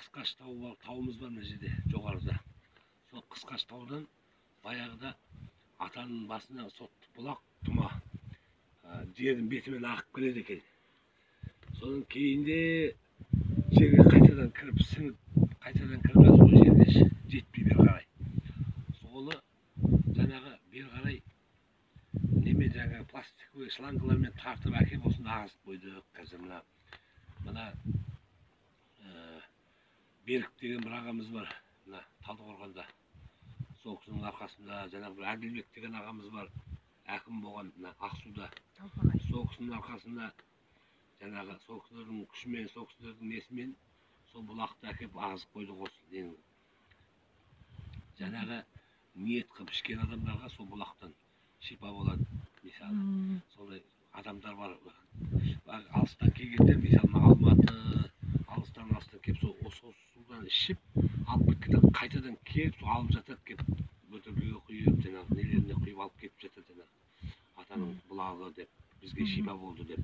Қысқаш тауы бар, тауымыз бар мына жерде жоғарыда. Сол Қысқаш таудан баяғыда атаның басына сотты бұлақ тұма жердің бетімен ағып келеді екен. Содан кейінде жерге қайтадан кіріп сіңіп, қайтадан кіріп сол жерге жетпей бері қарай. Соны жаңағы бері қарай неме жаңағы пластиковый шлангалармен тартып әкеліп осында ағызып қойдық. Қазір мына Берік деген бір ағамыз бар мына Талдықорғанда, сол кісінің арқасында жаңағы бір Әділбек деген ағамыз бар, әкім болған мына Ақсуда, сол кісінің арқасында жаңағы сол кісілердің күшімен, сол кісілердің несімен сол бұлақты әкеліп ағызып қойдық. Осы ненің жаңағы ниет қылып ішкен адамдарға сол бұлақтан шипа болады. Мысалы, сондай адамдар бар алыстан келгендер, мысалы мына Алматы, алыстан алыстан келіп сол судан ішіп алып кеткенде қайтадан келіп сол алып жатады, келіп бөтелкеге құйып, жаңағы нелеріне құйып алып кетіп жатады, жаңағы атаның бұлағы деп, бізге шипа болды деп.